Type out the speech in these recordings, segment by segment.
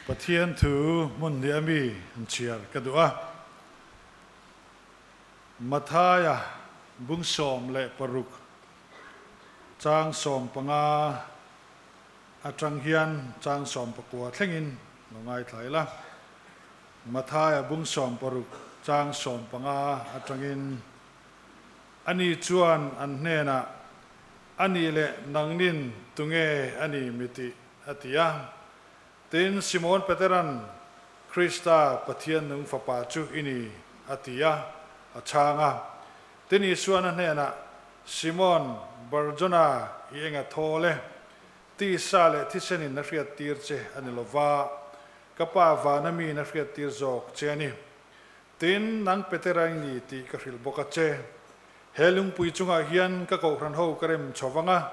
Pathian thu hmun hnih a mi an chhiar ka duh a. Mathaia bung 16 chang 15 atang hian chang 19 thlengin lo ngaithla ila. Mathaia bung 16 chang 15 atangin Ani chuan an hnenah, A nih leh nangnin tunge a ni mi tih? a ti a. Tin, Simon Peteran, Krista, Pathian nung Fapa chu i ni, a ti a, a chhang a. Tin, Isuan a hnenah, Simon, Barjona, i enga thawl e? Tisa leh thisenin a hriattir che a ni lo va, ka Pa vana miin a hriattir zawk che a ni. Tin, nang Petera i ni tih ka hrilh bawk a che. He lungpui chungah hian ka kohhran ho ka rem chho vang a,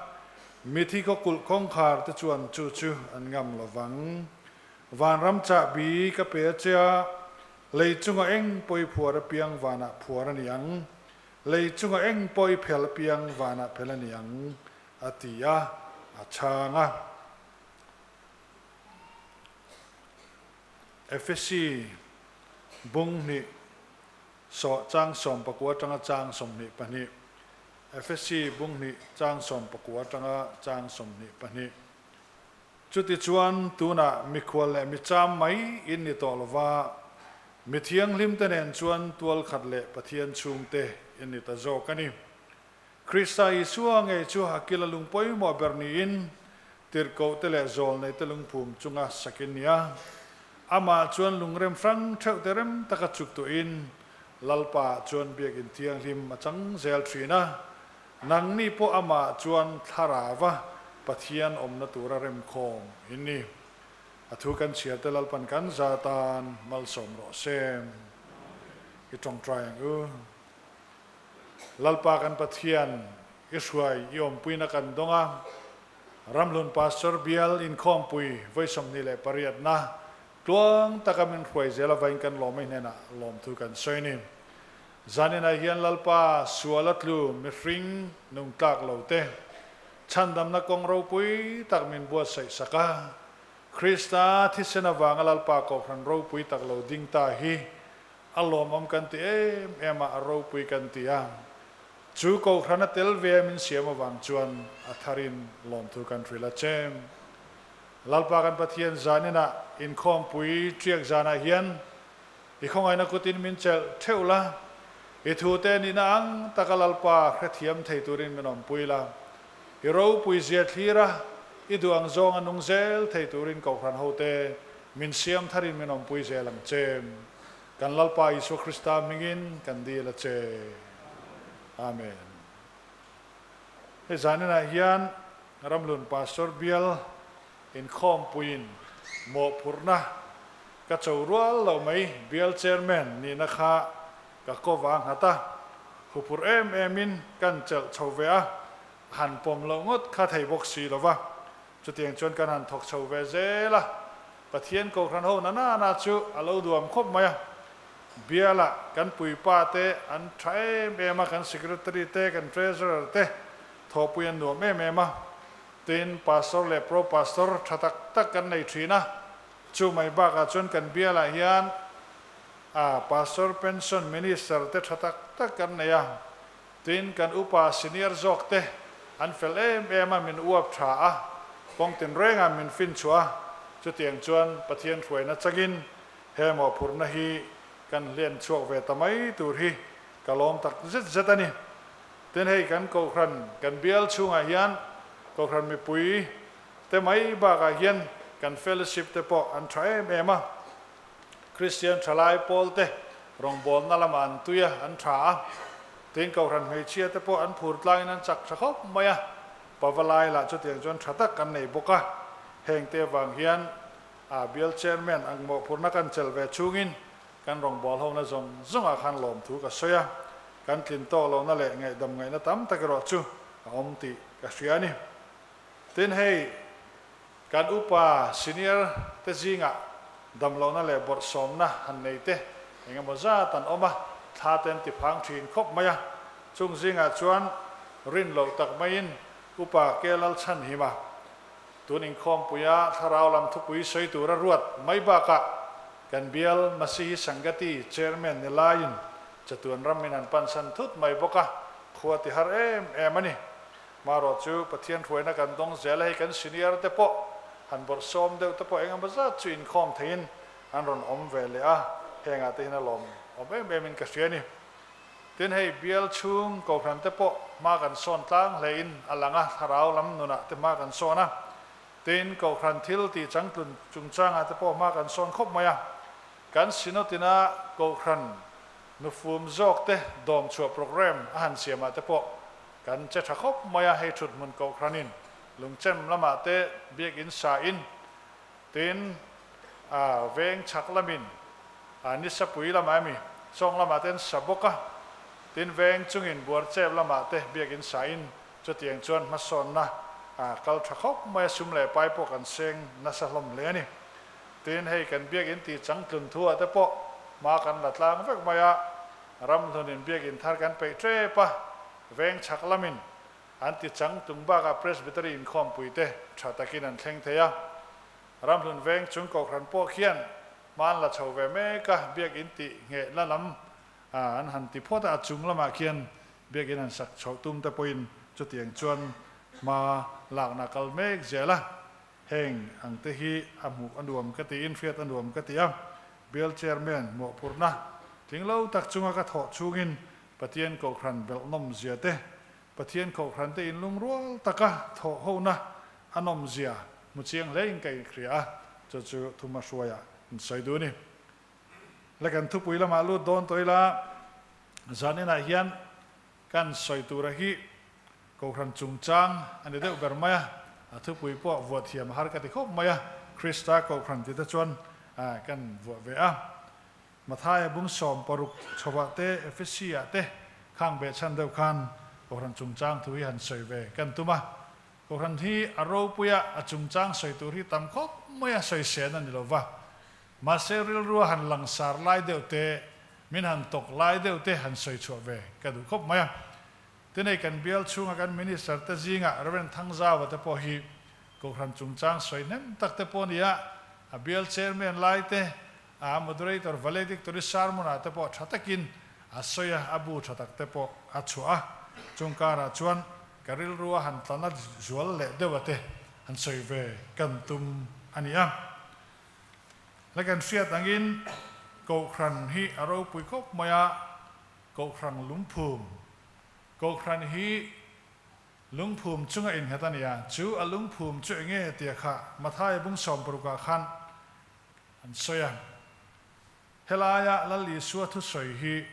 mithi khaw kulh kawngkhar te chuan chu chu an ngam lo vang. Vanram chahbi ka pe a che a, lei chunga eng pawh i phuar apiang vanah phuar a ni ang, lei chunga eng pawh i phel apiang vanah phel a ni ang, a ti a, a chhang a. Efesi bung hnih saw chang 19 atanga chang 22 Efesi bung hnih chang 19 atanga chang 22 Chutichuan tunah mikhual leh micham mai in ni tawh lova, mi thianghlim te nen chuan tual khat leh Pathian chhungte in ni ta zawk a ni. Krista Isua ngei chu a kila lung pawimawh ber niin tirhkohte leh zawlneite lungphum chunga sakin nia. Amah chuan lungrem hrang theuhte rem taka chuk tuahin Lalpa chuan biakinn thianghlim a chang zel thin a. Nangni pawh amah chuan thlarauva Pathian awmna tura remkhawm in ni. A thu kan chhiarte Lalpan kan za tan malsawm rawh se. I tawngtai ang u. Lalpa kan Pathian, i hruai i awmpuina kan dawng a, Ramhlun Pastor Bial inkhawmpui vawi 28 na tluang taka min hruai zel avain kan lawm mai hnenah lawmthu kan sawi ni. Zaninah hian Lalpa sual a tlu mihring nung tlak lo te chhandamna kawng ropui tak min buatsaih sak a, Krista thisen avanga Lalpa Kohhran ropui tak lo ding ta hi A lawmawm kan ti em em a, a ropui kan ti a. Chu Kohhran a tel ve min siam avang chuan a tharin lawmthu kan hrilh a che. Lalpa kan Pathian zaninah inkhawmpui ṭiak zanah hian i khawngaihna kutin min chelh theuh la, i thute nihna ang taka Lalpa hrethiam thei turin min awmpui la, i ropui zia thlir a, i duh ang zawnga nung zel thei turin Kohhran hote min siam tharin min awmpui zel ang che. Kan Lalpa Isua Krista hmingin kan dil a che. Amen. Hei zaninah hian Ramhlun Pastor Bial inkhawmpuiin mawhphurhna ka cho rual loh mai Bial Chairman nihna kha ka ko vang nghat a, huphurh em emin kan chelh chho ve a, han pawm loh ngawt kha thei bawk si lo va. Chutiang chuan kan han thawk chho ve zel a, Pathian Kohhran ho na na na chu a lo duam khawp mai a. Bialah kan puipa te an tha em em a, kan Secretary te, kan Treasurer te thawhpui an nuam em em a. Tin, Pastor leh Pro Pastor tha tak tak kan nei thin a. Chu mai bakah chuan kan bialah hian a Pastor Pension Minister te tha tak tak kan nei a. Tin, kan upa senior zawk te an fel em em a, min uap tha a, kawng tinrengah min fin chhuah a, chutiang chuan Pathian hruaina changin he mawhphurhna hi kan hlian chhuak ve ta mai tur hi ka lawm tak zet zet a ni. Tin, hei kan Kohhran, kan bial chhungah hian Kohhran mipui te mai bakah hian kan fellowship te pawh an tha em em a, Kristian thalai pawl te rawngbawlna lamah an tui a, an tha a. Tin, Kohhran hmeichhia te pawh an phur tlangin an chak tha khawp mai a. Pavalai lah chutiang chuan tha tak an nei bawk a. Heng te avang hian a bial chairman ang mawhphurhna kan chelh ve chungin kan rawngbâwl hona zawng zawngah khan lawmthu ka sawi a. Kan tlin tawk lohna leh ngaihdam ngaihna tam tak erawh chu a awm tih ka hria a ni. Tin, hei Kan upa senior te zingah damlohna leh bawrhsawmna han nei te eng emaw zat an awm a, thla te an ti phang thin khawp mai a. Chung zingah chuan rin loh tak maiin upa Ke Lalchhanhima Tun inkhawmpuia thlarau lam thupui sawi tura ruat mai bakah kan bial Masihi Sangati Chairman ni laiin chatuan ram min han pansan thut mai bawk a, khua ti har em em a ni. Marawh chu Pathian hruaina kan dawng zel a, hei kan senior te pawh han bawrh sawm deuh te pawh eng emaw zat chu inkhawm theiin an rawn awm ve leh a, hengah te hian a lawm awm em em in ka hria a ni. Tin hei bial chhung kohhran te pawh hma kan sawn tlang hle in a lang a, thlarau lam nunah te hma kan sawn a. Tin kohhran thil tih changtlun chungchangah te pawh hma kan sawn khawp mai a. Kan Synod-ina kohhran nufum zawk te dawm chhuah programme a han siamah te pawh kan che tha khawp mai a, hei thuthmun kohhranin lungchem lamah te biakinn sa in Tin, a veng chhak lamin a nisapui lamah emi chawng lamah te an sa bawk a, tin veng chungin buar chep lamah te biakin sain chutiang chuan hmasawnna a kal tha khawp mai a, sum leh pai pawh kan seng nasa hlawm hle a ni. Tin, hei kan biakin tih changtlun thuah te pawh hma kan la tlang vek mai a, ramhlunin biakin thar kan peih tep a, veng chhak lamin An ti chang tung bakah Presbytery inkhawmpui te tha takin an thleng thei a. Ramhlun veng chung kohhran pawh khian hma an la chho ve mek a, biakinn tih ngheh la lam an han ti phawt a, a chung lamah khian biakinn han sak chhoh tum te pawhin chutiang chuan hma lakna kal mek zel a. Heng ang te hi a hmuh a nuam ka tiin hriat a nuam ka ti a, Bial Chairman mawhphurhna tling lo tak chunga ka thawh chhungin Pathian kohhran belh nawm zia te, Pathian kohhran te inlungrual taka thawh hona a nawm zia hmu chiang hle in ka inhria a, chu chu thuma hruaia in sawi duh a ni. Le kan thupui lamah lut dawn tawh ila, zaninah hian kan sawi tura hi kohhran chungchang a ni deuh ber mai a, a thupui pawh vuah thiam a har ka ti khawp mai a, Krista kohhran tih te chuan kan vuah ve a. Mathaia bung 16 chhovah te, Efesi-ah te khang behchhan deuh khan Kohhran chungchang thu hi han sawi ve kan tum a. Kohhran hi a ropuia a chungchang sawi tur hi tam khawp mai a sawi sen a ni lo va. Mahse rilrua han langsar lai deuh te, min han tawk lai deuh te han sawi chhuah ve ka duh khawp mai a. Tinei kan bial chhunga kan Minister te zingah Rev. Thangzauva te pawh hi Kohhran chungchang sawi hnem tak te pawh a ni a, a bial Chairman lai te, A moderator valedictory sermon ah te pawh tha takin a sawi a, a bu tha tak te pawh a chhuah a, chung karah chuan ka rilru a han tlana zual leh deuh a te han sawi ve kan tum a ni a. Hla kan hriat angin Kohhran hi a ropui khawp mai a, Kohhran lungphum, Kohhran hi Lungphum chunga innghat a ni a, chu a lungphum chu enge tia kha Mathaia bung 60 ah khan An sawi a, Helaia Lal Isua thusawi hi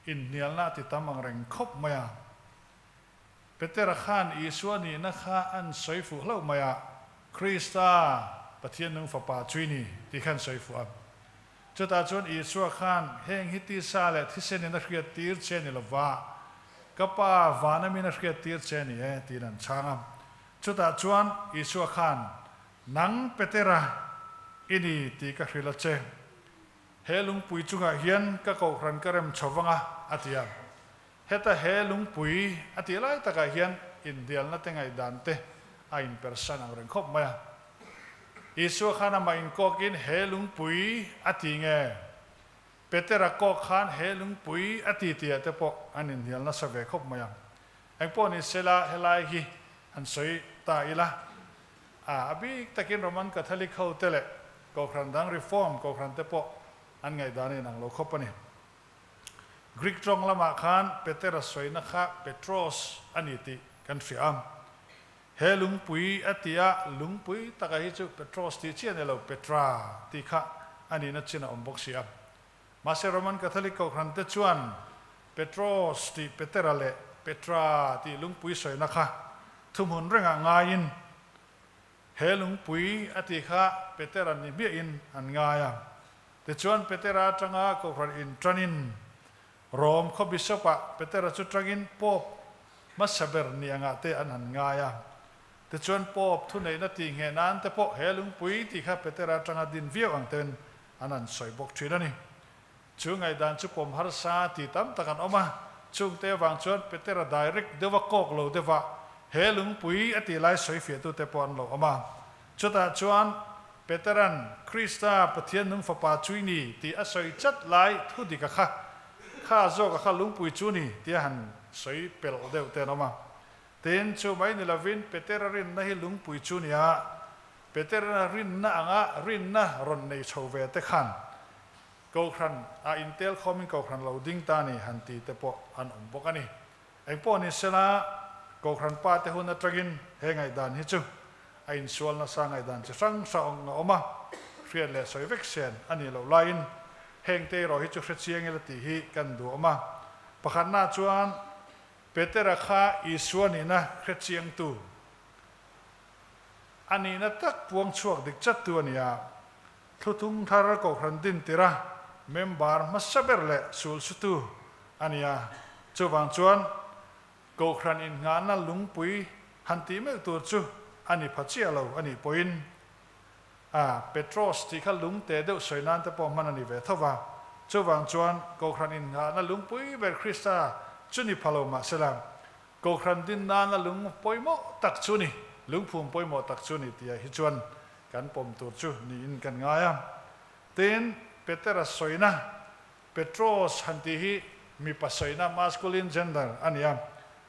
inhnialna a ti tam ang reng khawp mai a. Petera khan Isua nihna kha an sawi fuh hlauh mai a, Krista, Pathian nung Fapa chu i ni, tih kha an sawi fuh a. Chutah chuan Isua khan, Heng hi tisa leh thisenin a hriat tir che ni lova, ka Pa vana min a hriat tir che ni e, tiin an chhang a. Chutah chuan Isua khan, Nang Petera i ni tih ka hrilh a che. He lungpui chungah hian ka kohhran ka rem chho vang a, a ti a. Heta he lungpui a tih lai takah hian inhnialna te ngaihdan te a inpersan ang reng khawp mai a. Isua khan amah inkawkin he lungpui a ti nge? Petera kawk khan he lungpui a ti tihah te pawh an inhnial nasa ve khawp mai a. Engpawh ni sela helai hi han sawi ta ila. A, a bik takin Roman Catholic ho te leh Kohhran dang Reform Kohhran te pawh an ngaihdan a inang lo khawp a ni. Greek tawng lamah khan Petera sawina kha Petros a ni tih kan hria a. He lungpui a tia lungpui taka hi chu Petros tih chiah a ni lo, Petra tih kha a nihna chin a awm bawk si a. Mahse Roman Catholic Kohhran te chuan Petros tih Petera leh Petra tih lungpui sawina kha thuhmun rengah ngaiin he lungpui a tih kha Petera ni hmiahin an ngai a. Tichuan Petera atanga Kohhran in tanin Rome khaw Bishop ah Petera chu tangin Pope hmasa ber ni angah te an han ngai a. Tichuan Pope thuneihna tih ngheh nan te pawh he lungpui tih kha Petera atanga din viau ang ten an han sawi bawk thin a ni. Chu ngaihdan chu pawm harsa ti tam tak an awm a, chungte avang chuan Petera direct deuha kawk lo deuha he lungpui a tih lai sawi fiahtute pawh an lo awm a. Chutah chuan Petera'n Krista, Pathian nung Fapa chu i ni tih a sawi chat lai thu dik a kha, kha zawk a kha lungpui chu ni tia han sawi pelh deuh te an awm a. Tin, chu mai ni lovin Petera rinna hi lungpui chu nia, Petera rinna anga rinna rawn nei chho ve te khan Kohhran ah intel khawmin Kohhran lo ding ta ni han ti te pawh an awm bawk a ni. Engpawh ni sela, Kohhran pa te hun atangin he ngaihdan hi chu a insual nasa ngaihdan chi hrang hrang a awm a, hriat leh sawi vek sen a nih loh laiin heng te erawh hi chu hre chiang ila tih hi kan duhawm a. Pakhatna chuan Petera kha Isua nihna hre chiangtu a nihna tak puang chhuak dik chattu a ni a, Thluthung thar Kohhran din tira member hmasa ber leh sulsutu a ni a, chuvang chuan Kohhran innghahna lungpui han tih meuh tur chu a ni pha chiah lo a nih pawhin a Petros tih kha lungte deuh sawi nan te pawh hman a ni ve tho va, chuvang chuan Kohhran innghahna lungpui ber Krista chu ni pha lo mahsela Kohhran din nana lung pawimawh tak chu ni, lungphum pawimawh tak chu ni tihah hi chuan kan pawm tur chu niin kan ngai a. Tin, Petera sawina, Petros han tih hi mipa sawina, masculine gender, a ni a.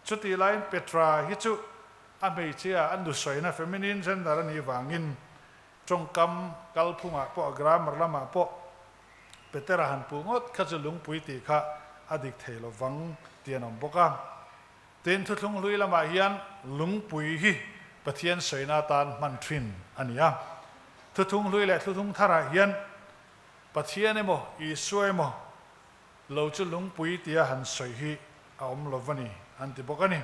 Chutih laiin Petra hi chu a hmeichhia, a nu sawina, feminine gender, a nih vangin tawngkam kalphungah pawh, grammar lamah pawh Petera han puh ngawt kha chu lungpui tih kha a dik thei lo vang tih an awm bawk a. Tin, thuthlung hlui lamah hian lungpui hi Pathian sawina atan hman thin a ni a. Thuthung hlui leh thluthung tharah hian Pathian emaw Isua emaw lo chu lungpui tia han sawi hi a awm lo va ni an ti bawk a ni.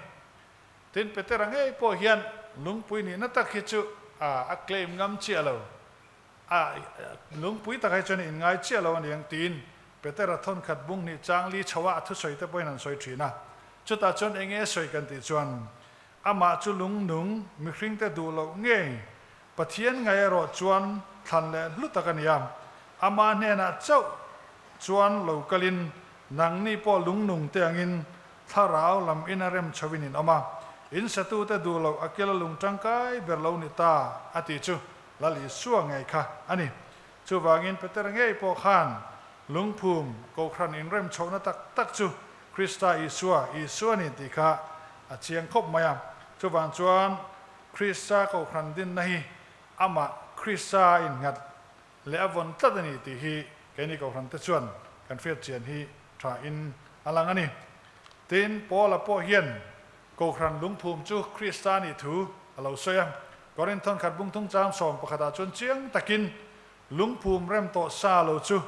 Tin, Petera ngei pawh hian lungpui nihna tak hi chu a claim ngam chiah lo. A lungpui takah hi chuan in ngai chiah lo a ni ang tiin Petera thawnkhat bung hnih chang li chho a a thusawi te pawhin an sawi thin a. Chutah chuan eng nge sawi kan tih chuan amah chu lungnung mihringte duh loh ngei Pathian ngai erawh chuan thlan leh hlu tak a ni a. Amah hnenah chauh chuan lo kalin nangni pawh lungnung te angin Thlarau lam in a rem chho in in awm a, in satute duh loh a kila lung tangkai ber lo ni ta a tih chu Lal Isua ngei kha a ni. Chuvangin Peter ngei pawh khan lungphum Kohhran inrem chhohna tak tak chu Krista Isua, Isua ni tih kha a chiang khawp mai a. Chuvang chuan Krista Kohhran dinna hi amah Krista a innghat leh a vawn tlat a ni tih hi keini Kohhrante chuan kan hriat chian hi tha in a lang a ni. Tin, Paula pawh hian Kohhran lungphum chu Krista nih thu a lo sawi a. Korinthon khat bungthung chang sawm pakhatah chuan chiang takin lungphum rem tawh sa lo chu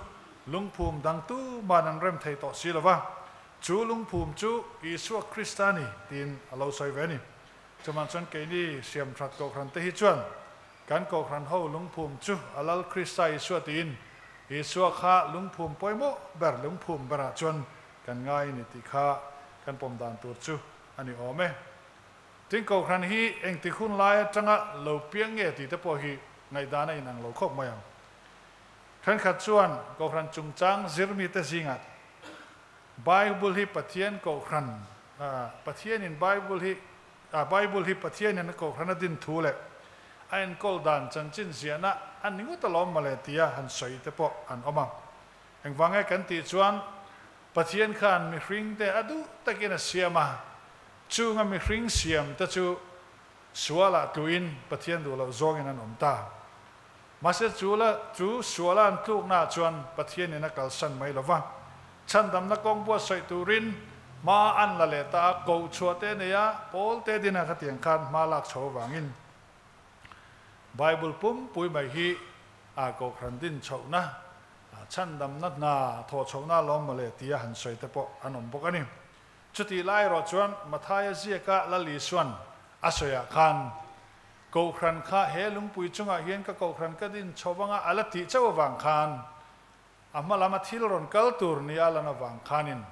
lungphum dang tuman an rem thei tawh si lo va, chu lungphum chu Isua Krista ni tiin a lo sawi ve a ni. Chuvang chuan keini siamthat Kohhran te hi chuan kan Kohhran ho lungphum chu a Lal Krista Isua tiin Isua kha lungphum pawimawh ber lungphum berah chuan kan ngai a ni tih kha kan pawm dan tur chu a ni awm e. Tin, Kohhran hi engtik hun lai atanga lo piang nge tih te pawh hi ngaihdan a inang lo khawp mai ang. Thenkhat chuan Kohhran chungchang zirmite zingah Bible hi Pathian Kohhran, Pathianin Bible hi, Bible hi Pathianin a Kohhran a din thu leh a enkawl dan chanchin ziahna a ni ngawt alawm mawle tia han sawi te pawh an awm a. Engvang nge kan tih chuan Pathian khan mihringte a duh takin a siam a, chunga mihring siamte chu sualah tluin Pathian duh loh zawngin an awm ta. Mahse chu la chu suala an tluknaah chuan Pathianin a kalsan mai lo va, chhandamna kawng buatsaih turin hma an la leh ta a, koh chhuah te nei a, pawl te dina khatiang khan hma lak chho avangin Bible pumpui mai hi a Kohhran din chhohna Chhandamna hna thawh chhohna lawm mawle tia han sawi te pawh an awm bawk a ni. Chutih lai erawh chuan Mathaia ziaka Lal Isuan a sawiah khan, Kohhran kha he lungpui chungah hian ka kohhran ka din chho vanga a la tih chauh avang khan a hma lama thil rawn kal tur nia lan avang khanin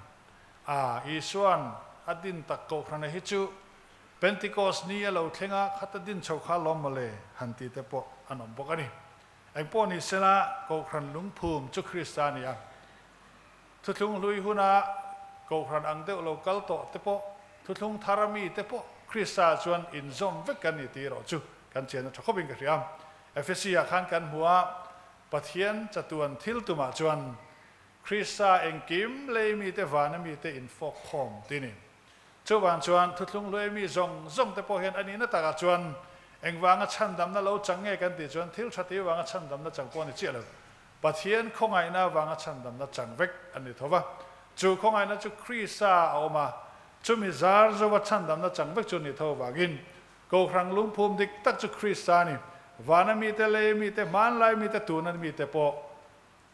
a Isuan a din tak kohhrana hi chu Pentecost ni a lo thleng a khata din chho kha lawm mawle han tih te pawh an awm bawk a ni. Engpawh ni sela Kohhran lungphum chu Krista a ni a. Thuthlung hlui huna Kohhran ang deuh lo kal tawh te pawh, thuthlung thar ami te pawh Krista chuan inzawm vek kan ni tih erawh chu kan chian a tha khawpin ka hria. Efesi ah khan kan hmu a, Pathian chatuan thil tumah chuan Krista engkim lei mite vana mite infawk khawm ti ni. Chuvang chuan thuthlung hluai mi zawng zawng te pawh hian a nihna takah chuan engvanga chhandamna lo chang nge kan tih chuan thil tha ti vanga chhandamna chang pawh a ni chiah lo. Pathian khawngaihna vanga chhandamna chang vek a ni tho va. Chu khawngaihna chu Krista a awm a, chumi zar zova chhandamna chang vek chu a ni tho avangin Kohhrang lungphum dik tak chu Krista a ni. Vana mite, lei mite, hmanlai mite, tuna mite pawh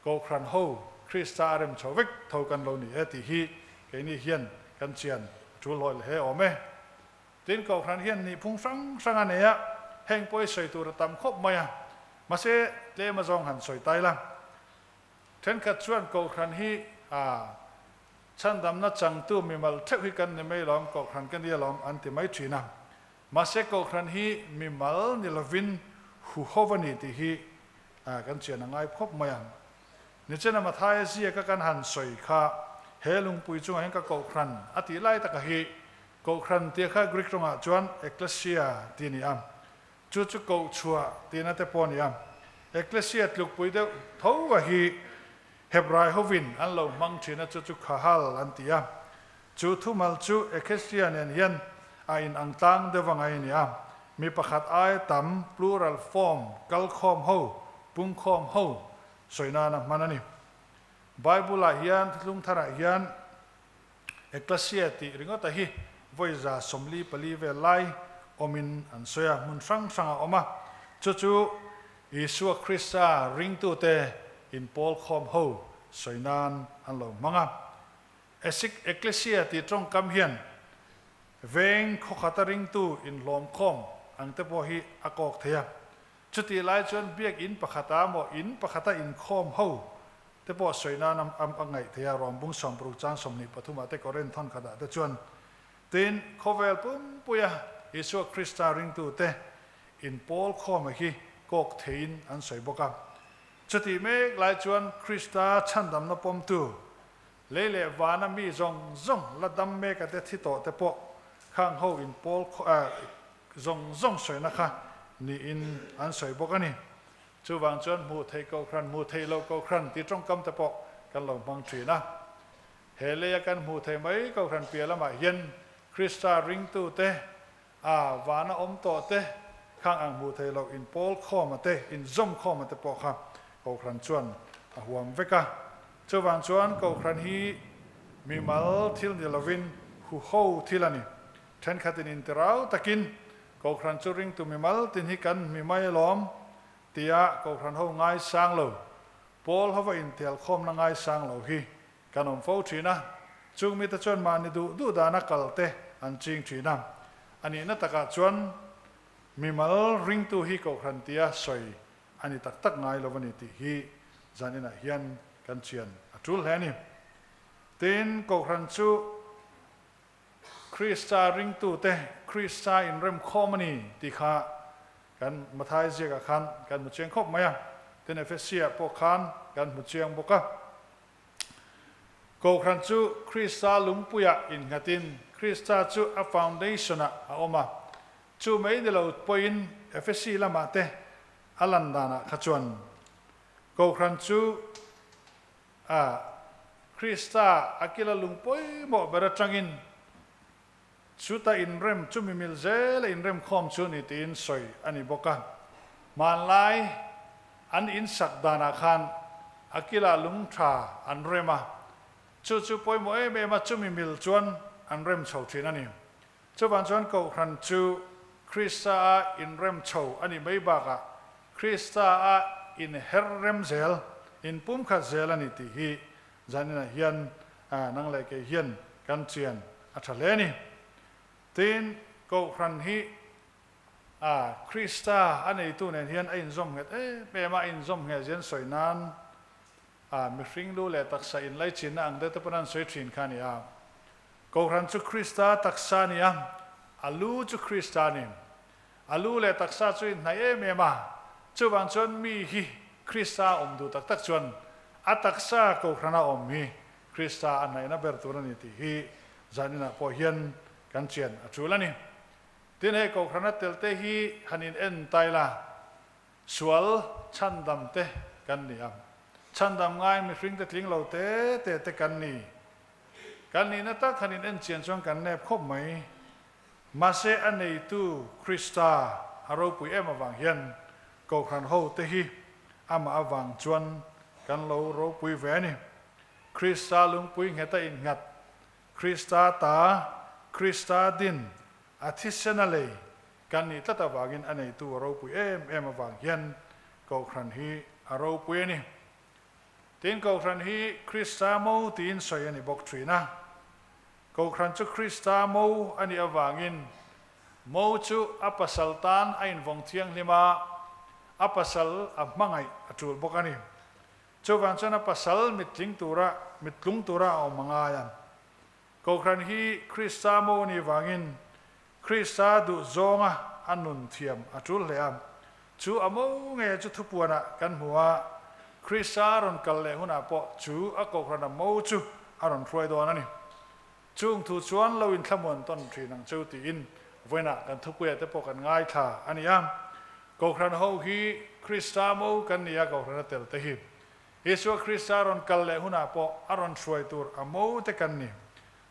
Kohhran ho Krista a rem chho vek tho kan lo ni e tih hi keini hian kan chian a tul hlawih hle awm e. Tin, Kohhran hian nihphung hrang hrang a nei a, heng pawh i sawi tur a tam khawp mai a, mahse tlem azawng han sawi ta ila. Thenkhat chuan Kohhran hi a chhandamna changtu mimal theuh hi kan ni mai lawm, Kohhran ka nia lawm an ti mai thin a. Mahse Kohhran hi mimal ni lovin huho a ni tih hi kan chian a ngai khawp mai ang. Nichena Mathaia ziaka kan han sawi kha he lungpui chungah hian ka Kohhran a tih lai taka hi Kohhran tia kha Greek tawngah chuan ekklesia tih a ni a, chu chu kohchhuah tihna te pawh a ni a. Ekklesia tlukpui deuh tho a hi Hebrai hovin an lo hmang thin a, chu chu Khahal an ti a. Chu thumal chu Ekklesia nen hian a inang tlang deuh a ngai a ni a. Mi pakhat ai tam, plural form, kalkhawm ho, pungkhawm ho sawi nana hman a ni. Bible-ah hian, Thuthlung Tharah hian Ekklesia tih ringawta hi vawi 144 vel lai awmin an sawi a, hmun hrang hrang a awm a. Chu chu Isua Krista ringtute inpawlkhawm ho sawi nan an lo hmang a. Esik Ekklesia tih tawngkam hian veng khawkhata ringtu inhlawmkhawm ang te pawh hi a kawk thei a. Chutih lai chuan biakinn pakhata maw in pakhata inkhawm ho te pawh sawi nan a ngaih thei a, Rawmbung 60 chang 23 ah te Korinth thawn khatah te chuan tin khawvel pumpuia Isua Krista ringtute inpawlkhawm a hi kawk theiin an sawi bawk a. Chutih mek lai chuan Krista chhandamna pawmtu Lei leh vana mi zawng zawng la dam mek a te thi tawh te pawh khang ho in pawl zawng zawng sawina kha niin an sawi bawk a ni. Chuvang chuan hmuh theih kohhran, hmuh theih loh kohhran tih tawngkam te pawh kan lo hmang thin a. He leia kan hmuh theih mai kohhran piah lamah hian Krista ringtu te, a vana awm tawh te, khang ang hmuh theih loh in pawl khawm a te, in zawm khawm a te pawh kha kohhran chuan a huam vek a. Chuvang chuan Kohhran hi mimal thil ni lovin huho thil a ni. Thenkhatin intirau takin Kohhran chu ringtu mimal tin hi kan hmi mai alawm tia Kohhran ho ngaisang lo, Paul hova intelkhawmna ngaisang lo hi kan awm fo thin a. Chung mite chuan mahni duh duh dana kal te an ching thin a. A nihna takah chuan mimal ringtu hi Kohhran tia sawi a ni tak tak ngai lo a ni tih hi zaninah hian kan chian a tul hle a ni. Tin, Kohhran chu Krista ringtute Krista inremkhawm a ni tih kha kan Mathai ziakah khan kan hmu chiang khawp mai a, tin Efesiah pawh khan kan hmu chiang bawk a. Kohhran chu Krista lungpuiah innghatin Krista chu a foundation-ah a awm a, Chu mai ni lo pawhin Efesi lamah te a lan danah kha chuan Kohhran chu a Krista a kila lung pawimawh ber atangin chuta inrem chu mimil zela inrem khawm chu ni tiin sawi a ni bawk a. Hmanlai an insak danah khan a kila lung tha an rem a, chu chu pawimawh em em a chumi mil chuan an rem chho thin a ni. Chuvang chuan Kohhran chu Krista-a inrem chho a nih mai bakah Krista-a inher rem zel, inpumkhat zel a ni tih hi zaninah hian nang leh kei hian kan chian a tha hle a ni. Tin, Kohhran hi Krista a neitu nen hian a inzawm nghet em em a, a inzawm ngheh zian sawi nan mihring lu leh taksa inlaichinna ang deuh te pawn an sawi thin kha a ni a. Kohhran chu Krista taksa a ni a, a lu chu Krista a ni. A lu leh taksa chu inhnaih em em a, chuvang chuan mi hi Krista a awm duh tak tak chuan a taksa Kohhrana awm hi Krista a hnaihna ber tur a ni tih hi zaninah pawh hian kan chian a tul a ni. Tin, hei Kohhrana telte hi han in en ta ila. Sual chhandam te kan ni a, chhandam ngai mihring te tling lo te te te kan ni. Kan nihna tak han in enchian chuan kan nep khawp mai. Mahse a neitu Krista a ropui em avang hian Kohhran ho te hi amah avang chuan kan lo ropui ve a ni. Krista lungpui ngheta innghat, Krista ta, Krista din, a thisen a lei kan nih tlat avangin a neitu a ropui em em avang hian Kohhran hi a ropui a ni. Tin, Kohhran hi Krista mo tiin sawi a ni bawk thin a. Kohhran chu Krista mo a nih avangin mo chu a pasal tan a invawng thianghlim a, a pasal a hmangaih a tul bawk a ni. Chuvang chuan a pasal mittling tura mittlung tura a awm a ngai a. Kohhran hi Krista mo a nih vangin Krista duh zawnga a nun thiam a tul hle a. Chu a mo nge chu thupuanah kan hmu a, Krista rawn kal leh hunah pawh chu a Kohhrana mo chu a rawn hruai dawn a ni. Chung thu chuan lo inthlamuan tawn thin ang cheu tiin vawiinah kan thupuiah te pawh kan ngaithla a ni a. Kohhran ho hi Krista mo kan ni a, Kohhrana tel te hi Isua Krista rawn kal leh hunah pawh a rawn hruai tur a mo te kan ni.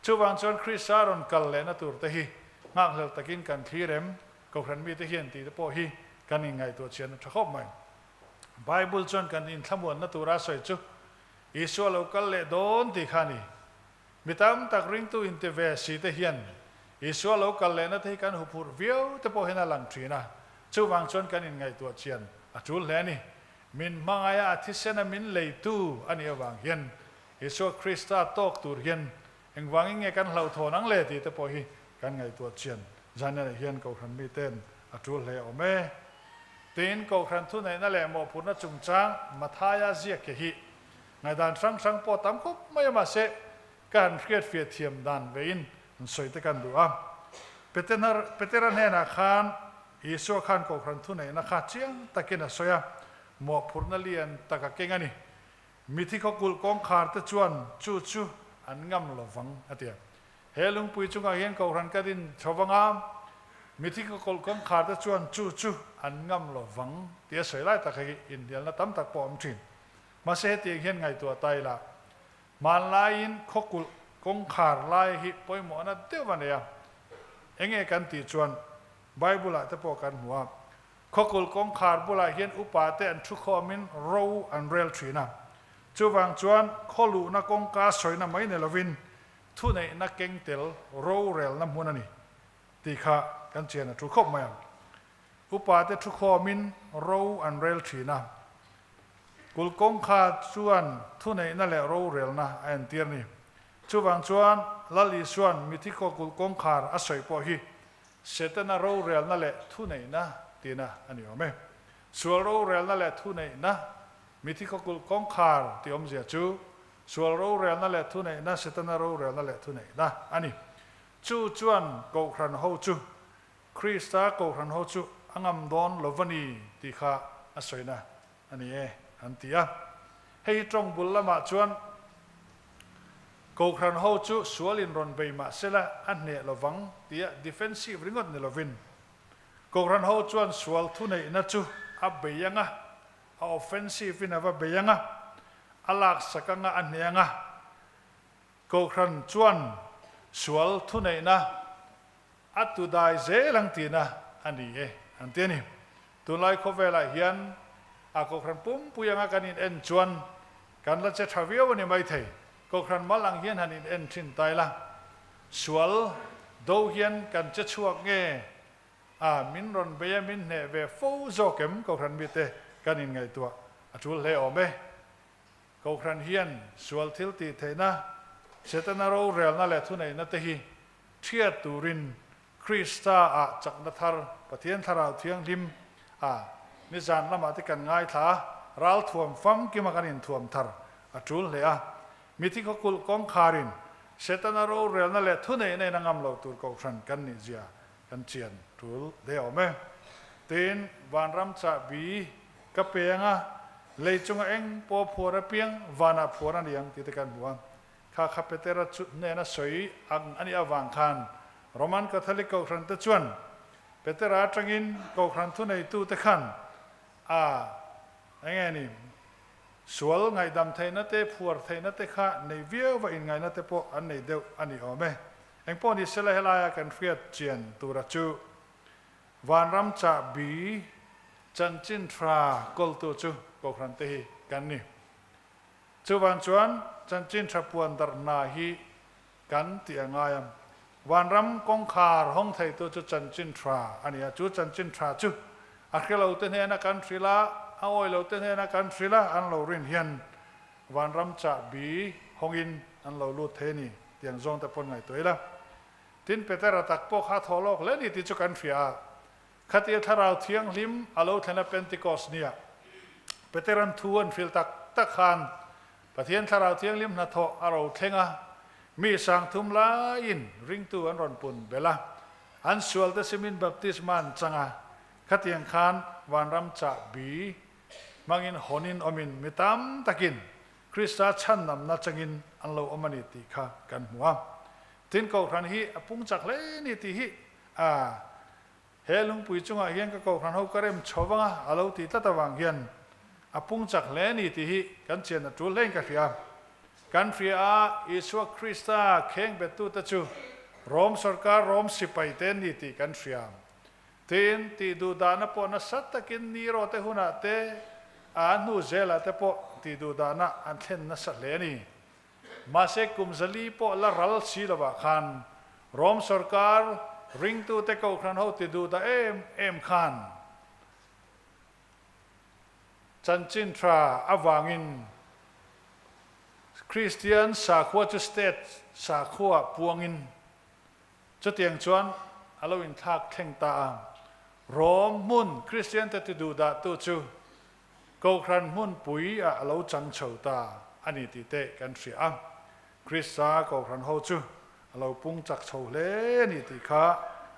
Chuvang chuan Krista rawn kal lehna tur te hi nghakhlel takin kan thlir em? Kohhran mite hian tih te pawh hi kan inngaihtuah chian a tha khawp mai. Bible chuan kan inthlamuanna tura sawi chu Isua lo kal leh dawn tih kha a ni. Mi tam tak ringtu inti ve si te hian Isua lo kal lehna te hi kan huphurh viau te pawh hian a lang thin a, chuvang chuan kan inngaihtuah chian a tul hle a ni. Min hmangaia a thisena min leitu a nih avang hian Isua Krista tawk tur hian engvangin nge kan hlauhthawn ang le tih te pawh hi kan ngaihtuah chian Zaniah hian Kohhran mite'n a tul hle awm e. Tin, Kohhran thuneihna leh mawhphurhna chungchang Mathaia ziak ke hi Ngaihdan hrang hrang pawh tam khawp mai a mahse ka han hriatfiah thiam dan vein an sawi te kan duh a. Petenar Petera hnenah khan Isua khan Kohhran thuneihna kha chiang takin a sawi a, mawhphurhna lian tak a keng a ni. Mithi khawkulh kawngkhar te chuan chu chu an ngam lo vang a ti a. He lungpui chungah hian Kohhran ka din chho vang a, mithi khawkulh kawngkhar te chuan chu chu an ngam lo vang tih a sawi lai tak hei inhnialna tam tak pawh a awm thin. Mahse hetiang hian ngaihtuah ta ila, hmanlaiin khawkulh kawngkhar lai hi pawimawhna deuh a nei a. Enge kan tih chuan Bible-ah te pawh kan hmu a, khawkulh kawngkhar bulah hian upate an thukhawmin ro an rel thin a. Chuvang chuan khawluhna kawngka sawina mai ni lovin thuneihna keng tel rorelna hmun a ni tih kha kan chian a thu khawp mai ang. Upate thukhawmin ro an rel thin a. Kul kawngkha chuan thuneihna leh rorelna a entir ni. Chuvang chuan Lal Isua'n mithi khaw kul kawngkhar a sawi pawh hi Setana rorelna leh thuneihna tihna a ni awm e. Sual rorelna leh thuneihna, mithi khaw kul kawngkhar tih awmzia chu sual rorelna leh thuneihna, Setana rorelna leh thuneihna a ni. Chu chuan Kohhran ho chu Krista Kohhran ho chu a ngam dawn lo va ni tih kha a sawina a ni e, an ti a. Hei hi tawng bul lamah chuan Kohhran ho chu sual in rawn bei mah sela a hneh lo vang tia defensive ringawt ni lovin Kohhran ho chuan sual thuneihna chu a bei anga, a offensive in a va bei anga, a laksak anga a hneh anga. Kohhran chuan sual thuneihna A tu dai zel ang tihna a ni e, an ti a ni. Tunlai khawvelah hian a Kohhran pumpui anga kan in en chuan kan la che tha viau a ni maithei. Kohhran mal ang hian han in en thin ta ila, sual do hian kan che chhuak nge a, min rawn bei a min hneh ve fo zawk em Kohhran mite kan in ngaihtuah a tul hle awm e. Kohhran hian sual thil tih theihna, Setana rorelna leh thuneihna te hi Hriat turin Krista ah chakna thar, Pathian Thlarau Thianghlim a nizan lamah te kan ngaithla a, ral thuam famkima kan inthuam thar a tul hle a. Mithi khawkulh kawngkharin Setana rorelna leh thuneihna in a ngam lo tur kohhran kan nih zia kan chian tul hle awm e. Tin, vanram chahbi ka pe anga lei chunga eng pawh phuar apiang vanah phuar a ni ang tih te kan hmu a. Kha kha Petera chu hnena sawi ang a nih avang khan Roman Catholic Kohhran te chuan Petera atangin Kohhran thuneitute khan A, enge ni, sual ngaihdam theihna te, phuar theihna te kha nei viau va inngaihna te pawh an nei deuh a ni awm e. Engpawh ni sela helaia kan hriat chian tura chu Vanram chahbi chanchin tha kawltu chu Kohhran te hi kan ni. Chuvang chuan chanchin tha puan darh hna hi kan tih a ngai a. Vanram kawngkhar hawng theitu chu chanchin tha a ni a, chu chanchin tha chu a hrelo te hnena kan hrilh a, a awi lo te hnena kan hrilh a, an lo rin hian vanram chahbi hawngin an lo lut thei a ni tiang zawng te pawn ngaihtuah ila. Tin, Petera tak pawh kha a thaw lawk hle ni tih chu kan hria a. Khatia Thlarau Thianghlim a lo thlen a Pentecost nia Peteran thu an hrilh tak tak khan Pathian Thlarau Thianghlim hnathawh a ro thleng a, mi sangthum laiin ringtu an rawn pun belh a, an sualte simin baptisma an chang a, khatiang khan vanram chahbi hmangin hawnin awmin mi tam takin Krista chhandamna changin an lo awm a ni tih kha kan hmu a. Tin, Kohhran hi a pung chak hle ni tih hi a he lungpui chungah hian ka Kohhran ho ka rem chho vang a, a lo tih tlat avang hian a pung chak hle ni tih hi kan chian a tul hlein ka hria. Kan hria a, Isua Krista kheng bettute chu Rom sorkar Rom sipai te an ni tih kan hria. Tin, tih duh dahna pawh nasa takin Nero te hunah te, a hnu zelah te pawh tih duh dahna an thlen nasa hle a ni. Mahse, kum zali pawh la ral si lovah khan Rom sorkar ringtute kohhran ho ti duh dah em em khan chanchin tha avangin Kristian sakhua chu state sakhua puangin Chutiang chuan a lo inthlak thleng ta a. Rom hmun Kristiante ti duhdahtu chu Kohhran hmunpui ah a lo chang chho ta a ni tih te kan hria a. Krista Kohhran ho chu a lo pung chak chho hle a ni tih kha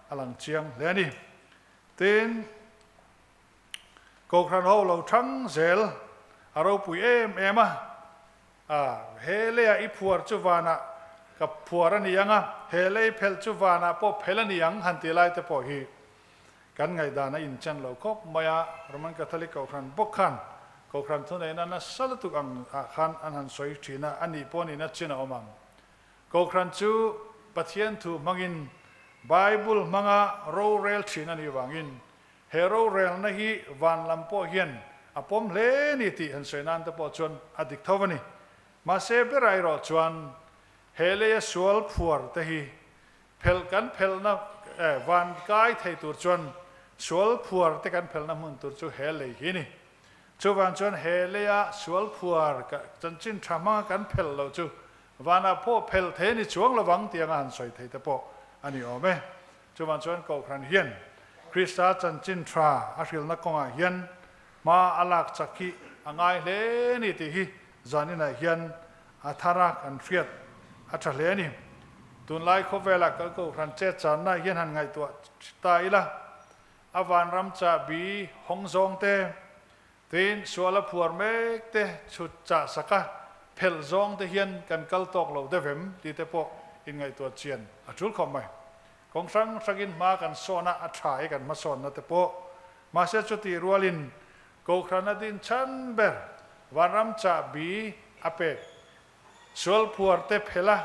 a lang chiang hle a ni. Tin, Kohhran ho lo thang zel a ropui em em a. A, he leiah i phuar chu vanah ka phuar a ni ang a, he lei phelh chu vanah pawh phelh a ni ang han ti lai te pawh hi kan ngaihdan a inchen lo khawp mai a, Roman Catholic Kohhran bawk khan Kohhran thuneihna nasa lutuk ang ah khan an han sawi thin a, a nih pawh nihna chin a awm ang. Kohhran chu Pathian thu hmangin Bible hmanga rorel thin a nih vangin He rorelna hi van lam pawh hian a pawm hle ni tih han sawi nan te pawh chuan a dik tho a ni. Mahse berah erawh chuan he leia sual phuar te hi phelh kan phelhna van kai thei tur chuan sual phuar te kan phelhna hmun tur chu he lei hi a ni. Chuvang chuan he leia sual phuar chanchin tha hmanga kan phelh loh chu vanah pawh phelh thei a ni chuang lovang tih anga han sawi thei te pawh a ni awm e. Chuvang chuan Kohhran hian Krista chanchin tha a hrilhna kawngah hian hma a lak chak hi a ngai hle ni tih hi zaninah hian a thar a kan hriat a tha hle a ni. Tunlai khawvelah kan Kohhran chet channa hian han ngaihtuah ta ila, a vanram chahbi hawng zawng te, tin sual a phuar mek te chhut chah sak a phelh zawng te hian kan kal tawk lo deuh em tih te pawh inngaihtuah chian a tul khawp mai. Kawng hrang hrangin hma kan sawn a, a tha e kan hmasawnna te pawh. Mahse chutih rualin Kohhran a din chhan ber vanram chahbi a pek. Sual phuar te phelh a,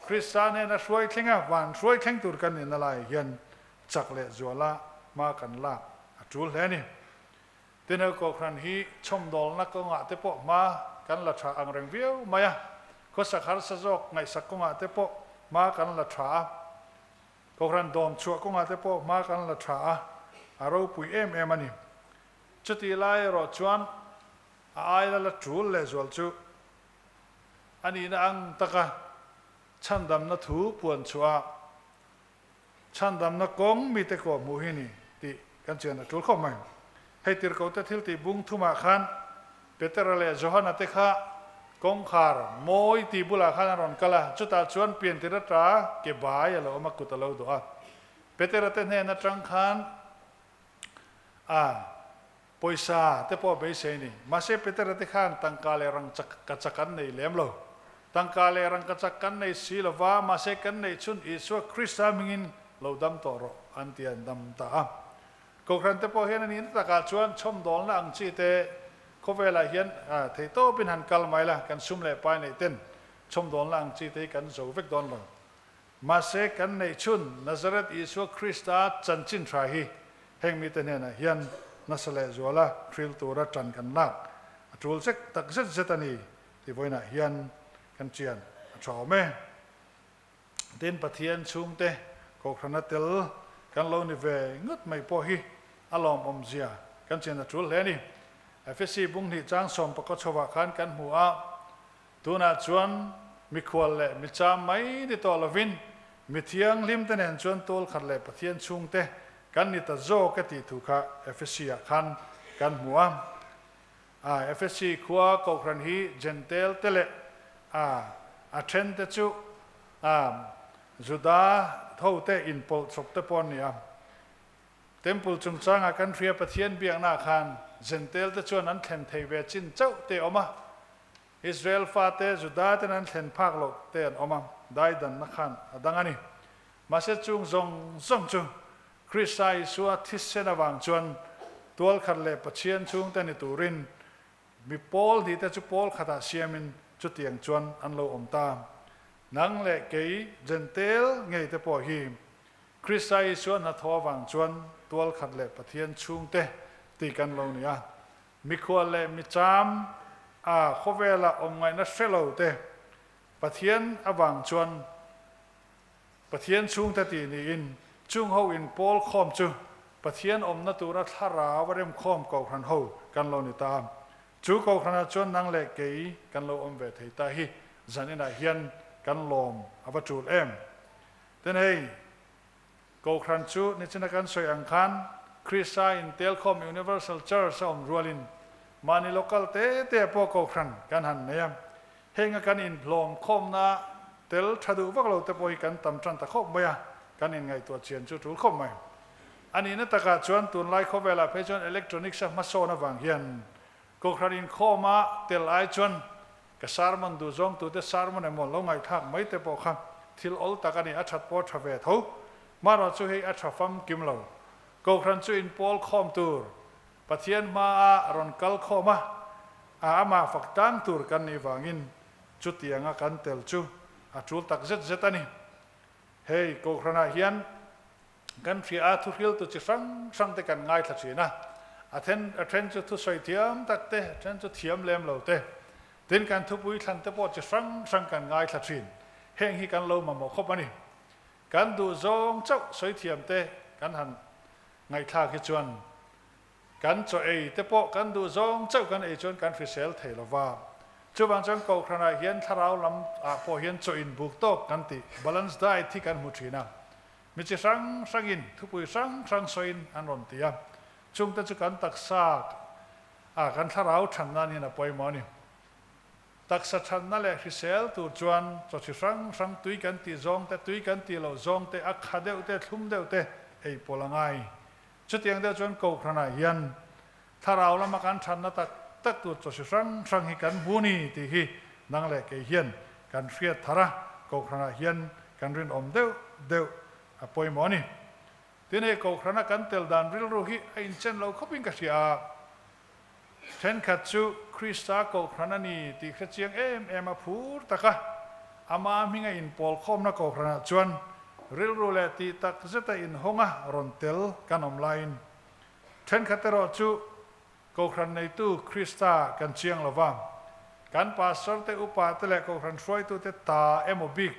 Krista hnena hruai thleng a, van hruai thleng tur kan nihna laiah hian chak leh zuala hma kan lak a tul hle a ni. Tineu Kohhran hi chhawmdawlna kawngah te pawh hma kan la tha ang reng viau mai a, khawsak harsa zawk ngaihsak kawngah te pawh hma kan la tha a, Kohhran dawm chhuah kawngah te pawh hma kan la tha a, a ropui em em a ni. Chutih lai erawh chuan a aila la tul lehzual chu a nihna ang taka chhandamna thu puan chhuah a, Chhandamna kawng mite kawh hmuh hi ni tih kan chian a tul khawp mai. Hei tirhkohte thil tih bung thumah khan Petera leh Johana te kha kawngkhar mawi tih bulah khan an rawn kal a, chutah chuan piantir ata ke bai a lo awm a, kut a lo dawh a. Petera te hnen atang khan a Pawisa te pawh a beisei a ni. Mahse Petera te khan tangka leh rangchak ka chak an nei lem lo. Tangka leh rangkachak kan nei si lo va, mahse kan neih chhun Isua Krista hmingin lo dam tawh rawh an ti a, an dam ta a. Kohhran te pawh hian a nihna takah chuan chhawmdawlna ang chi te khawvelah hian theihtawpin han kal mai la, kan sum leh pai neih ten chhawmdawlna ang chi te hi kan zo vek dawn lo. Mahse kan neih chhun Nazareth Isua Krista chanchin tha hi heng mite hnenah hian nasa leh zuala hril tura tan kan lak a tul zek tak zet zet a ni tih vawiinah hian kan chian a tha awm e. Tin, Pathian chhungte Kohhrana tel kan lo ni ve ngawt mai pawh hi a lawmawmzia kan chian a tul hle a ni. Efesi bunghnih chang sawmpakaw chhovah khan kan hmu a, tunah chuan mikhual leh micham mai ni tawh lovin mi thianghlimte nen chuan tual khat leh Pathian chhungte kan ni ta zawk e tih thu kha Efesi-ah khan kan hmu a. A Efesi khua Kohhran hi Jentail te leh a a then te chu a Juda tho te inpawlh chawp te pawh an ni a. Temple chungchangah kan hria Pathian biaknaah khan Jentail te chuan an thlen thei ve chin chauh te a awm a. Israel fate Juda ten an thlen phak loh te an awm a, daidanna khan a dang a ni. Mahse chung zawng zawng chu Krista Isua thisen avang chuan tual khat leh Pathian chhungte ni turin mi pawl hnihte chu pawl khatah siamin chutiang chuan an lo awm ta. Nang leh kei Jentail ngeite pawh hi Krista Isua hnathawh avang chuan tual khat leh Pathian chhungte tih kan lo ni a. Mikhual leh micham a khawvela awm ngaihna hre lo te Pathian avang chuan Pathian chhungte tih niin chung ho in pawl khawm chu Pathian awmna tura thlarau a remkhawm Kohhran ho kan lo ni ta. Chu Kohhranah chuan nang leh kei kan lo awm ve thei ta hi zan inah hian kan lawm a va tul em. Tin hei Kohhran chu nichina kan sawi ang khan Krista in telkhawm Universal Church a awm rualin mahni local te te ah pawh Kohhran kan han nei a. Henga kan inhlawm khawmna tel tha duh vak lo te pawh hi kan tam tan ta khawp mai a, kan inngaihtuah chian chu tul khawp mai. A nihna takah chuan tunlai khawvelah phei chuan electronics a hmasawn avang hian Kohhran inkhawma tel ai chuan ka sermon duh zawng tute sermon emaw lo ngaihthlak mai te pawh kha thil awl tak a ni, a that pawh a tha ve tho. Hmanraw chu hei a tha famkim lo. Kohhran chu inpawl khawm tur Pathian hmaa rawn kal khawm a, a amah fak tang tur kan nih vangin chutianga kan tel chu a tul tak zet zet a ni. Hei Kohhranah hian kan hria a, thuhriltu chi hrang hrang te kan ngaithla thin a, a then a then chu thusawi thiam tak te, a then chu thiam lem lo te, tin kan thupui thlan te pawh chi hrang hrang kan ngaithla thin. Heng hi kan lo mamawh khawp a ni. Kan duh zawng chauh sawi thiam te kan han Ngaihthlak hi chuan kan chaw ei te pawh kan duh zawng chauh kan ei chuan kan hrisel thei lo va. Chuvang chuan Kohhranah hian thlarau lam ah pawh hian chaw in buk tawk kan tih, balance diet, hi kan hmu thin a. Mi chi hrang hrangin thupui hrang hrang sawiin an rawn ti a. Chungte chu kan taksa ah kan thlarau than nan hian a pawimawh a ni. Taksa thatna leh hrisel tur chuan chaw chi hrang hrang tui kan tih zawng te, tui kan tih loh zawng te, a kha deuh te, thlum deuh te ei pawlh a ngai. Chutiang deuh chuan Kohhranah hian thlarau lama kan thatna tak tak tur chaw chi hrang hrang hi kan hmu ni tih hi nang leh kei hian kan hriat thar a, Kohhranah hian kan rinawm deuh deuh a pawimawh a ni. Tin hei Kohhrana kan tel dan rilru hi a inchen lo khawpin ka hria a. Thenkhat chu Krista Kohhran a ni tih hre chiang em em a phur tak a, ama hminga inpawlkhawmna Kohhranah chuan rilru leh tih tak zeta inhawng a rawn tel kan awm laiin thenkhat erawh chu Kohhran neitu Krista kan chiang lo va, kan pastor te, upa te leh Kohhran hruaitute ta emaw bik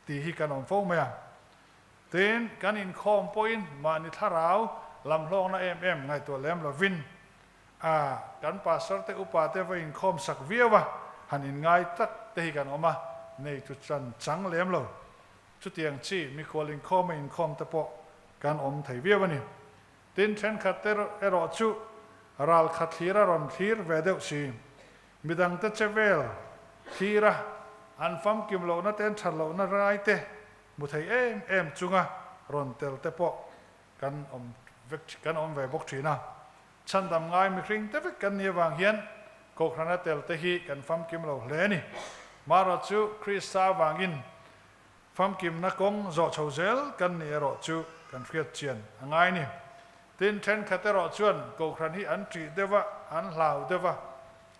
tih hi kan awm fo mai a. Tin, kan inkhawm pawhin mahni thlarau lam hlawkna em em ngaihtuah lem lovin a kan pastor te upa te va inkhawm sak viau a, han inngai tak te hi kan awm a, nei chu chan chang lem lo. Chutiang chi mikhual inkhawm a inkhawm te pawh kan awm thei viau a ni. Tin, thenkhat te erawh chu ral khat thlir a rawn thlir ve deuh si. Midangte che vel thlir a, an famkim lohna te an that lohna rai te Hmu thei em em chunga rawn tel te pawh kan awm vek kan awm ve bawk thin a. Chhandam ngai mihring te vek kan nih avang hian Kohhrana tel te hi kan famkim lo hle a ni. Marawh chu Krista avangin famkimna kawng zawh chho zel kan nih erawh chu kan hriat chian a ngai a ni. Tin, thenkhat erawh chuan Kohhran hi an ṭih deuh a, an hlau deuh a,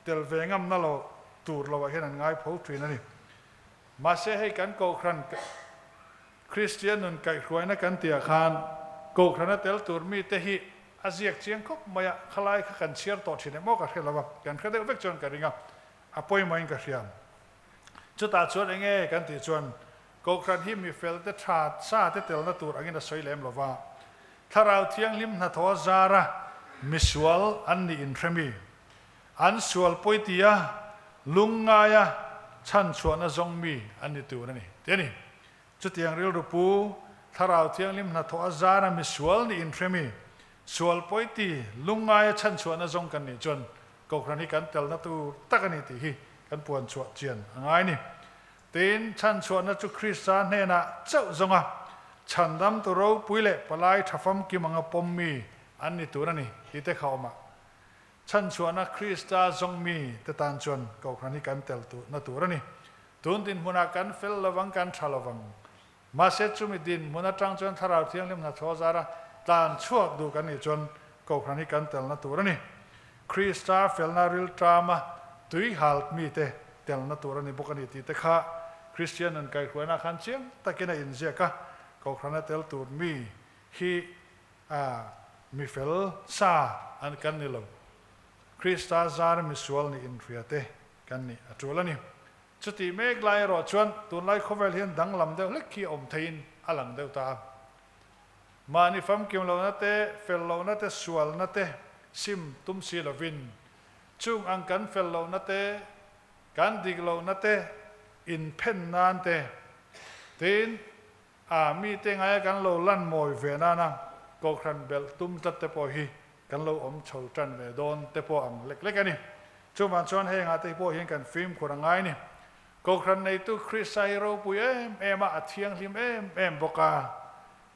tel ve ngamna lo tur loah hian an ngai pho ṭhin a ni. Mahse hei kan Kohhran Kristian nun kaihhruaina kan tihah khan Kohhrana tel tur mite hi a ziak chiang khawp mai a, khalai kha kan chhiar tawh ṭhin em aw ka hre lo a, kan hre deuh vek chuan ka ring a, a pawimawhin ka hria. Chutah chuan eng nge kan tih chuan Kohhran hi mi felte tha sa te telna tur angin a sawi lem lo va, Thlarau Thianghlim hnathawh a zar a, misual an nih inhremi, an sual pawi tia lungngaia chhanchhuahna zawng mi an ni tur a ni tih a ni. Chutiang rilru pu, Thlarau Thianghlim hnathawh a zar a misual nih inhremi, sual pawi ti lungngaia chhanchhuahna zawng kan nih chuan Kohhran hi kan telna tur tak a ni tih hi kan puan chhuah chian a ngai a ni. Tin, chhanchhuahna chu Krista hnenah chauh zawnga chhandamtu ropui leh palai tha famkim anga pawm mi an ni tur a ni tih te kha awm a. Chhanchhuahna Krista zawng mi te tan chuan Kohhran hi kan tel na tur a ni. Tun dinhmunah kan fel lovang, kan tha lovang. Mahse, chumi dinhmun atang chuan Thlarau Thianghlim hnathawh zara tlan chhuak duh kan nih chuan Kohhran hi kan telna tur a ni. Krista felna rilṭama tui hal mite telna tur a ni bawk a ni tih te kha Kristian nun kaihhruaina khan chiang takin a inziak a, Kohhrana tel tur mi hi mi fel sa an kan ni lo. Krista zara misual nih inhria te kan nih a ṭul a ni. Chutih mek lai erawh chuan tunlai khawvel hian danglam deuh hlek hi a awm theiin a lang deuh ta a. Mahni famkim lohna te, fel lohna te, sualna te sim tum si lovin chung ang kan fel lohna te, kan dik lohna te inphen nan te, tin a mite ngaia kan lo lan mawi ve nana Kohhran belh tum tlat te pawh hi kan lo awm chho tan ve dawn te pawh ang lek lek a ni. Chuvang chuan hengah te pawh hian kan fimkhur a ngai a ni. Kohhran neitu Krista hi ropui em em a, a thianghlim em em bawk a.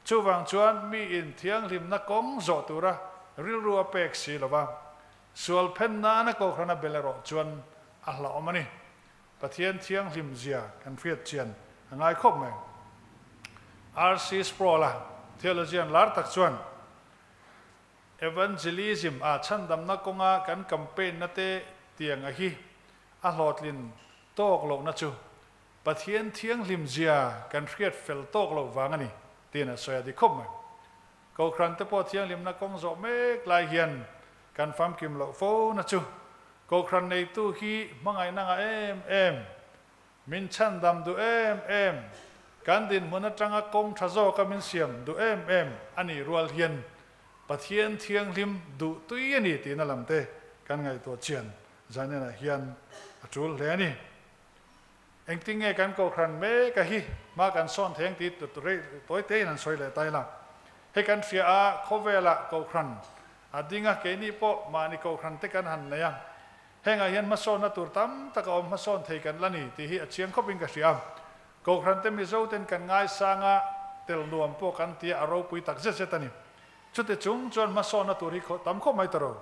Chuvang chuan miin thianghlimna kawng zawh tura rilru a pek si lo va, sual phen nana Kohhrana bel erawh chuan a hlauhawm a ni. Pathian thianghlim zia kan hriat chian a ngai khawp mai. RC Sproul-a theologian lar tak chuan, Evangelism a chhandamna kawnga kan campaign na te tiang a hi a hlawhtlin tawk lohna chu Pathian thianghlim zia kan hriat fel tawk loh vang a ni tiin a sawi a ti khawp mai. Kohhran te pawh thianghlimna kawng zawh mek lai hian kan famkim loh fo na chu Kohhran neitu hi hmangaihna ngah em em Min chhandam duh em em, kan dinhmun atanga kawng tha zawka min siam duh em em a nih rual hian Pathian thianghlim duh tui a ni tihna lam te kan ngaihtuah chian Zaninah hian a tul hle a ni. Engtin nge kan kohhran mek a hi hma kan sawn theng tih tawi tein an sawi leh ta ila. Hei kan hria a, khawvelah kohhran a ding a, keini pawh mahni kohhran te kan han nei a, Hengah hian hmasawnna tur tam tak a awm hmasawn thei kan la ni tih hi a chiang khawpin ka hria. Kohhran te Mizo ten kan ngaisang a, tel nuam pawh kan tia a ropui tak zet zet a ni. Chuti chung chuan hmasawnna tur hi tam khawp mai ta ro.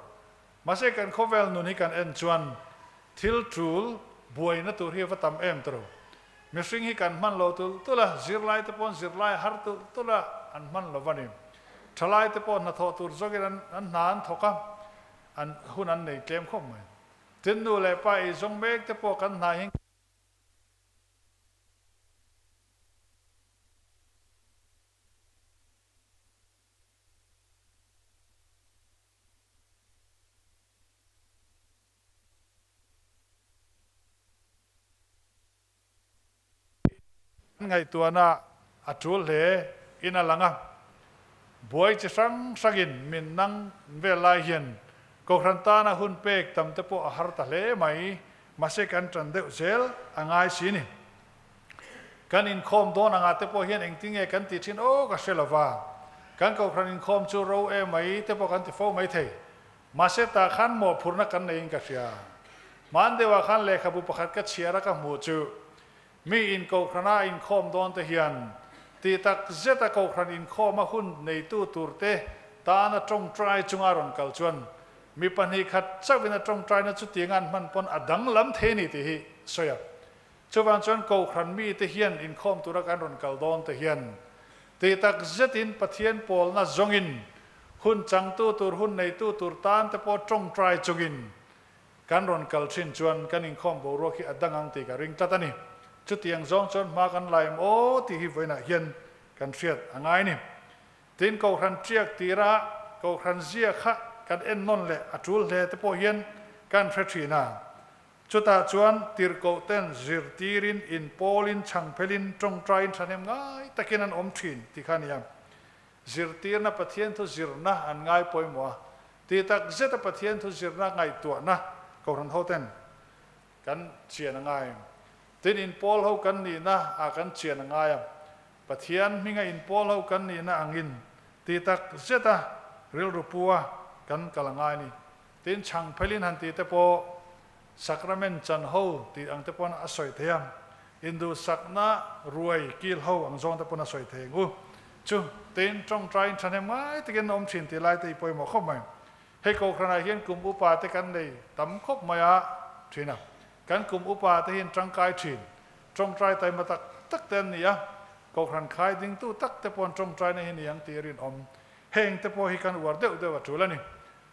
Mahse kan khawvel nun hi kan en chuan thil tul buaina tur hi a va tam em ta ro. Mihring hi kan hman lo tulh tulh a, zirlai te paw'n zirlai a har tulh tulh a, an hman lo va ni. Thalai te pawh hnathawh tur zawkin an hna an thawk a, An hun an nei tlem khawp mai. Tin nu leh pa ei zawng mek te pawh kan hna hi. An ngaihtuahna a tul hle in a lang a, buai chi hrang hrangin min nang vel lai hian Kohhran tana hun pek tam te pawh a har ta hle mai, mahse kan tan deuh zel a ngai si ni. Kan inkhawm dawn angah te pawh hian engtinge kan tih thin aw ka hre lova, kan Kohhran inkhawm chu ro e mai te pawh kan ti fo mai thei. Mahse tah khan mawhphurhna kan neiin ka hria. Hman deuhah khan lehkhabu pakhat ka chhiar a ka hmuh chu mi in Kohhrana inkhawm dawn te hian tih tak zeta Kohhran inkhawma hun neitu turte tana tawngtai chunga rawn kal chuan mi 2 khat chauhin a tawngtaina chutianga an hman pawn a danglam thei a ni tih hi sawi a. Chuvang chuan Kohhran mite hian inkhawm tura kan rawn kal dawn te hian tih tak zetin Pathian pawlna zawngin. Hun changtu tur, hun neitu tur tan te pawh tawngtai chungin kan rawn kal thin chuan kan inkhawm boruak hi a dang ang tih ka ring tlat a ni. Chutiang zawng chuan hma kan la em aw tih hi vawiinah hian kan hriat a ngai a ni. Tin, Kohhran tiak tira Kohhran zia kha kan en nawn leh a tul hle te pawh hian kan hre thin a. Chutah chuan tirhkoh ten zirtirin, inpawlin, chhangphelin, tawngtaiin thahnem ngai takin an awm thin tih kha a ni a. Zirtirna Pathian thu zirna an ngai pawimawh a, ti tak zeta Pathian thu zirna ngaihtuahna Kohhran hoten kan chian a ngai. Tin, inpawl ho kan nihna ah kan chian a ngai a, Pathian hminga inpawl ho kan nihna angin ti tak zeta rilru pu a kan kal a ngai a ni. Tin, chhangphelin han tih te pawh Sacrament chan ho tih ang te pawn a sawi thei a, induhsakna ruai kil ho ang zawng te pawn a sawi thei ang u. Chu, tin, tawngtaiin thahnem ngai takin a awm thin tih lai te i pawimawh khawp mai. Hei Kohhranah hian kum upa te kan nei tam khawp mai a thin a, kan kum upa te hian tangkai thin, tawngtai taima tak tak te an ni a, Kohhran khai dingtu tak te pawn tawngtaina hi ni ang tih a rinawm. Heng te pawh hi kan uar deuh deuh a tul a ni.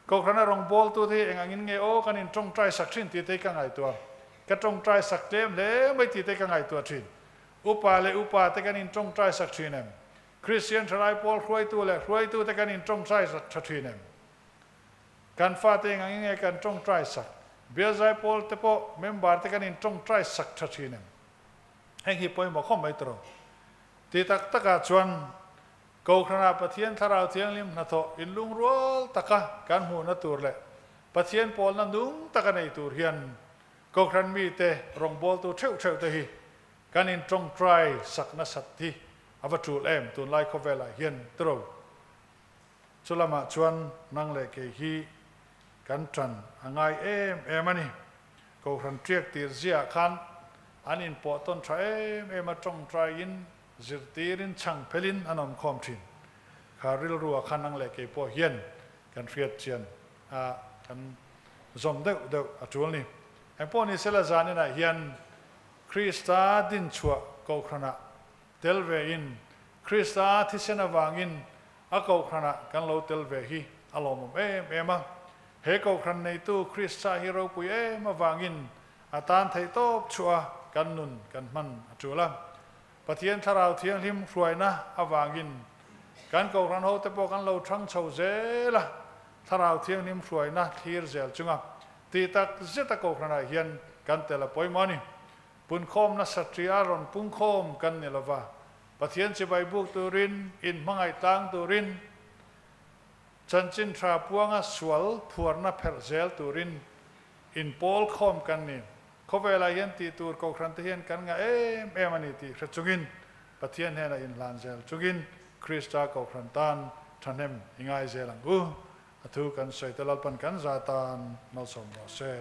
Kohhrana rawngbawltu te hi eng angin nge aw kan intawngtai sak thin tih te hi ka ngaihtuah. Ka tawngtai sak tlem hle mai tih te hi ka ngaihtuah thin. Upa leh upa te kan intawngtai sak thin em? Kristian thalai pawl hruaitu leh hruaitu te kan intawngtai sak tha thin em? Kan fate eng angin nge kan tawngtai sak? Bialzai pawl te pawh member te kan intawngtai sak tha thin em? Heng hi pawimawh khawp mai tawh. Ti tak takah chuan Kohhranah Pathian Thlarau Thianghlim hnathawh inlungrual taka kan hmuhna tur leh Pathian pawlna nung taka nei tur hian Kohhran mite rawngbawltu theuh theuh te hi kan intawngtai sak nasat hi a va tul em tunlai khawvelah hian tiro. Chu lamah chuan nang leh kei hi kan tan a ngai em em a ni. Kohhran tiak tir ziaah khan an inpawh tawn tha em em a tawngtaiin Zirtirin chhang phelin an awm khawm thin. Kha rilru a khan ang leh kei pawh hian kan hriat chian a kan zawm deuh deuh a tul ni. Engpawh ni sela zaninah hian Krista dinchhuah kohhranah tel ve in Krista thisen avangin a kohhranah kan lo tel ve hi a lawmawm em em a. He kohhran neitu Krista hi ropui em avangin A tan theih tawp chhuah a kan nun kan hman a tul a. Pathian Thlarau Thianghlim hruaina avangin kan Kohhran hote pawh kan lo thang chho zel a, Thlarau Thianghlim hruaina thlir zel chunga tih tak zeta Kohhranah hian kan tel a pawimawh a ni. Punkhawmna satria rawn pungkhawm kan ni lova, Pathian chibai buk turin, inhmangaih tlang turin, chanchin tha puanga sual phuarna pherh zel turin Inpawl khawm kan ni. Khawvelah hian tih tur Kohhran te hian kan ngah em em a ni tih hre chungin Pathian hnenah inhlan zel chungin Krista Kohhran tan thahnem i ngai zel ang u. A thu kan sawi te Lalpan kan za tan malsawm rawh se.